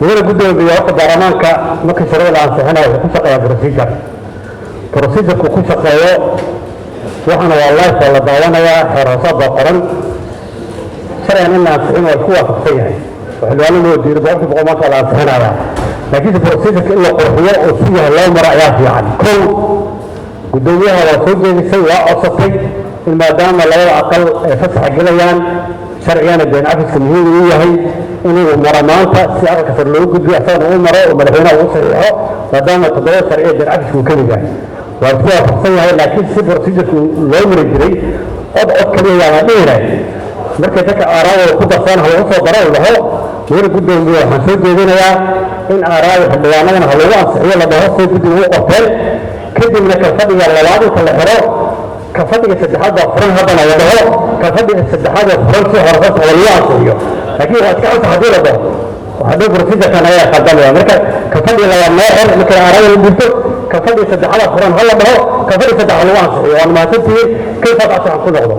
Mudane guddoomiye, horta baarlamaanka markii sharciga la ansixinayo wuxuu ku shaqeeyaa procedure. Procedure-ku ku shaqeeyo waxaana waa live, waa la daawanayaa, xeer hoosaad baa qoran. Sharcigan in la ansixin waa isku waafaqsan yahay oo xildhibaano loo diido 100% maanta waa la ansixinayaa, laakiinse procedure-ka in la qurxiyo oo si yahay loo maro ayaa fiican. Kow, guddoomiyaha waa soo jeedisay, waa codsatay in maadaama labada aqal ay fasaxa gelayaan, sharcigana deen cafiska muhiim uu yahay inuu maro maanta si aqalka sare loogu gudbiyo, asagana uu maro oo madaxweynaha uu saxiixo, maadaama toddoba sharci ee deen cafiska uu ka mid yahay. Waa isku waafaqsan yahay, laakiin si procedure-ku loo mari jiray, cod cod kaliya yaa la dhihi lahay markay dadka aaraadooda ku darsaan ha lagu soo daro uu dhaho. Mudane guddoomiye, waxaan soo jeedinayaa in aaraada xildhibaanadana ha lagu ansixiyo la dhaho, say guddiga u qorteen, kadibna ka fadhiga labaad inta la xiro, ka fadhiga saddexaad baa furan haddana la dhaho, ka fadhiga saddexaad baa furan si hore soo socda lagu ansixiyo. Laakiin waa iska ansax haddii la dhaho, waxaa dhow procedure-kan ayaa khaldamaya. Marka ka fadhiga labaad noo xir markay aaraada la dhigto, ka fadhiga saddexaad furan ha la dhaho, ka fadhiga saddexaad lagu ansixiyo. Waan mahadsantihiin. Kayfaad waxaan ku noqdo.